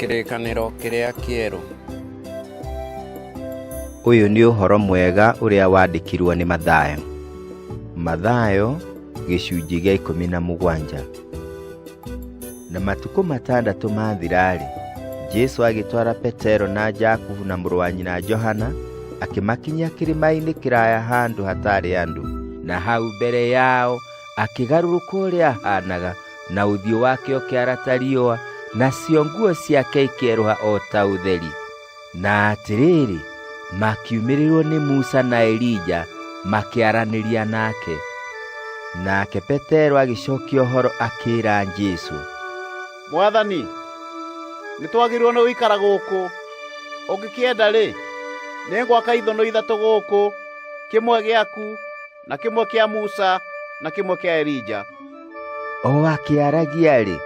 Kĩrĩkanĩro kĩrĩa kĩerũ. Ũyũ nĩ ũhoro mwega ũrĩa wandĩkirwo nĩ Mathayo. Mathayo gĩcunjĩ gĩa 17. Na matukũ 6 mathira-rĩ, Jesũ agĩtwara Petero na Jakubu na mũrũ wa nyina Johana, akĩmakinyia kĩrĩma-inĩ kĩraya handũ hatarĩ andũ, na hau mbere yao akĩgarũrũka ũrĩa ahaanaga, na ũthiũ wake ũkĩara ta riũa, nacio nguo ciake ikĩerũha o ta ũtheri. Na atĩrĩrĩ, makiumĩrĩrwo nĩ Musa na Elija makĩaranĩria nake. Nake Petero agĩcokia ũhoro akĩĩra Jesũ, Mwathani, nĩtwagĩrĩirwo nĩ gũikara gũkũ. Ũngĩkĩenda-rĩ, nĩngwaka ithũnũ 3 gũkũ, kĩmwe gĩaku, na kĩmwe kĩa Musa, na kĩmwe kĩa Elija. O akĩaragia-rĩ,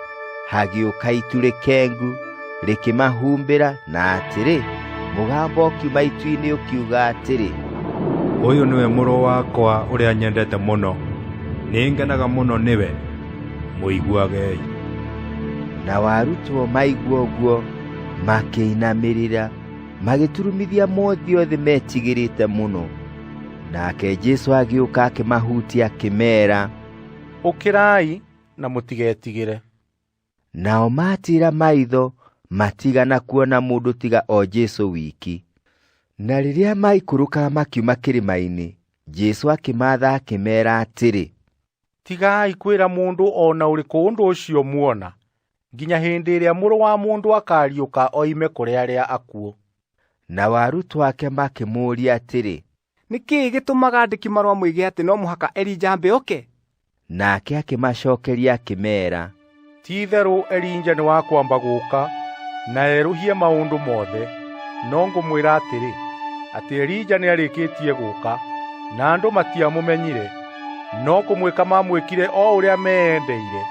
hagĩũka itu rĩkengu rĩkĩmahumbĩra, na atĩrĩ, mũgambo ũkiuma itu-inĩ ũkiuga atĩrĩ, Ũyũ nĩwe mũrũ wakwa ũrĩa nyendete mũno, nĩngenaga mũno nĩwe, mũiguagei. Nao arutwo maigua ũguo makĩinamĩrĩra, magĩturumithia mothiũ thĩ metigĩrĩte mũno. Nake Jesũ agĩũka akĩmahutia akĩmeera, Ũkĩrai na mũtigetigĩre. Nao maatiira maitho matigana kuona mũndũ tiga o Jesũ wiki. Na rĩrĩa maikũrũkaga makiuma kĩrĩma-inĩ, Jesũ akĩmaatha akĩmeera atĩrĩ, Tigai kwĩra mũndũ o na ũrĩkũ ũndũ ũcio muona, nginya hĩndĩ ĩrĩa Mũrũ wa Mũndũ akariũka oime kũrĩ arĩa akuũ. Nao arutwo ake makĩmũũria atĩrĩ, Nĩ kĩĩ gĩtũmaga andĩki-marũa moige atĩ no mũhaka Elija ambe oke? Nake akĩmacokeria akĩmeera, Ti-itherũ Elija nĩ wa kwamba gũũka na erũhie maũndũ mothe, no ngũmwĩra atĩrĩ, atĩ Elija nĩarĩkĩtie gũũka, na andũ matiamũmenyire, no kũmwĩka maamwĩkire o ũrĩa meendeire.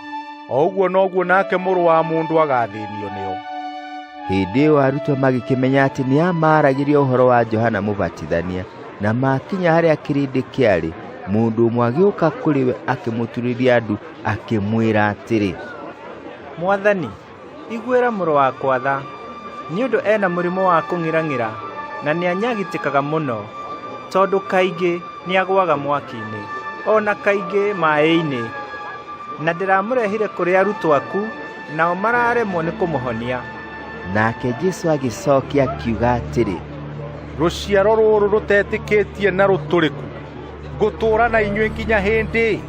O ũguo noguo nake Mũrũ wa Mũndũ agaathĩnio nĩo. Hĩndĩ ĩyo arutwo magĩkĩmenya atĩ nĩamaaragĩria ũhoro wa Johana Mũbatithania, na maakinya harĩa kĩrĩndĩ kĩarĩ, mũndũ ũmwe agĩũka kũrĩ we akĩmũturĩria ndu akĩmwĩra atĩrĩ, Mwathani, iguĩra mũrũ wakwa tha, nĩ ũndũ e na mũrimũ wa kũng'irang'ĩra na nĩanyagitĩkaga mũno, tondũ kaingĩ nĩagũaga mwaki-inĩ, o na kaingĩ maaĩ-inĩ. Na ndĩramũrehire kũrĩ arutwo aku, nao mararemwo nĩ kũmũhonia. Nake Jesũ agĩcokia akiuga atĩrĩ, Rũciaro rũrũ rũtetĩkĩtie na rũtũrĩku, ngũtũũra na inyuĩ nginya hĩndĩ?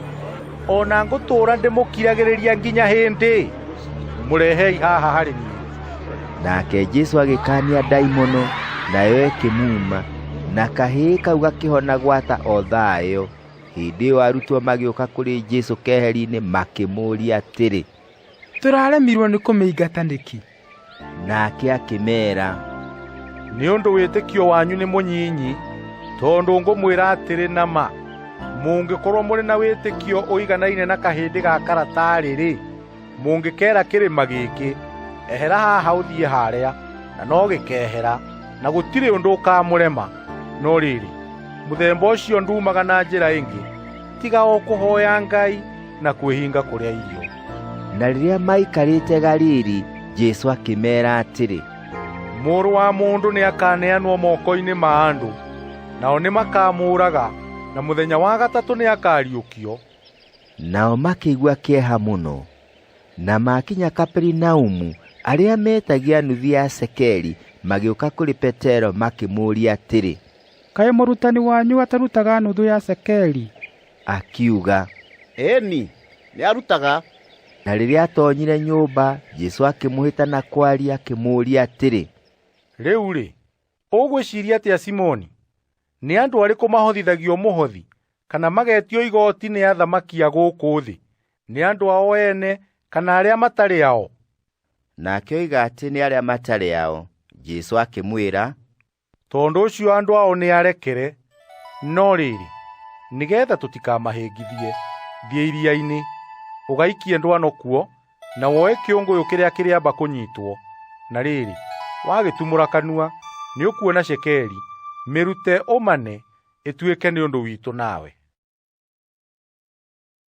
O na ngũtũũra ndĩmũkiragĩrĩria nginya hĩndĩ? Mũrehei haha harĩ niĩ. Nake Jesũ agĩkaania ndaimono, nayo ĩkĩmuuma, na kahĩĩ kau gakĩhona gwata o thaa ĩyo. Hĩndĩ ĩyo arutwo magĩũka kũrĩ Jesũ keheri-inĩ makĩmũũria atĩrĩ, Tũraremirwo nĩ kũmĩingata nĩkĩ? Nake akĩmeera, Nĩ ũndũ wĩtĩkio wanyu nĩ mũnyinyi, tondũ ngũmwĩra atĩrĩ na ma, mũngĩkorwo mũrĩ na wĩtĩkio ũiganaine na kahĩndĩ ga karatarĩ-rĩ, mũngĩkeera kĩrĩma gĩkĩ, 'Ehera haha ũthiĩ harĩa,' na no gĩkeehera, na gũtirĩ ũndũ ũkaamũrema. No rĩrĩ, mũthemba ũcio nduumaga na njĩra ĩngĩ, tiga o kũhooya Ngai na kwĩhinga kũrĩa irio. Na rĩrĩa maikarĩte Galili, Jesũ akĩmeera atĩrĩ, Mũrũ wa Mũndũ nĩakaneanwo moko-inĩ ma andũ, nao nĩmakamũũraga, na mũthenya wa gatatũ nĩakariũkio. Nao makĩigua kĩeha mũno. Na maakinya Kaperinaumu, arĩa meetagia nuthu ya cekeri magĩũka kũrĩ Petero makĩmũũria atĩrĩ, Kaĩ mũrutani wanyu atarutaga nuthu ya cekeri? Akiuga, Ĩni, nĩarutaga. Na rĩrĩa aatoonyire nyũmba, Jesũ akĩmũhĩta na kwaria akĩmũũria atĩrĩ, Rĩu-rĩ, ũgwĩciiria atĩa Simoni? Nĩ andũ arĩkũ mahothithagio mũhothi kana magetio igooti nĩ athamaki a gũkũ thĩ? Nĩ andũ ao ene kana arĩa matarĩ ao? Nake oiga atĩ nĩ arĩa matarĩ ao. Jesũ akĩmwĩra, Tondũ ũcio andũ ao nĩ arekere. No rĩrĩ, nĩgeetha tũtikamahĩngithie, thiĩ iria-inĩ, ũgaikie ndwano kuo, na woe kĩũngũyũ kĩrĩa kĩrĩamba kũnyiitwo. Na rĩrĩ, wagĩtumũra kanua, nĩũkuona cekeri, mĩrute ũmane, ĩtuĩke nĩ ũndũ witũ nawe.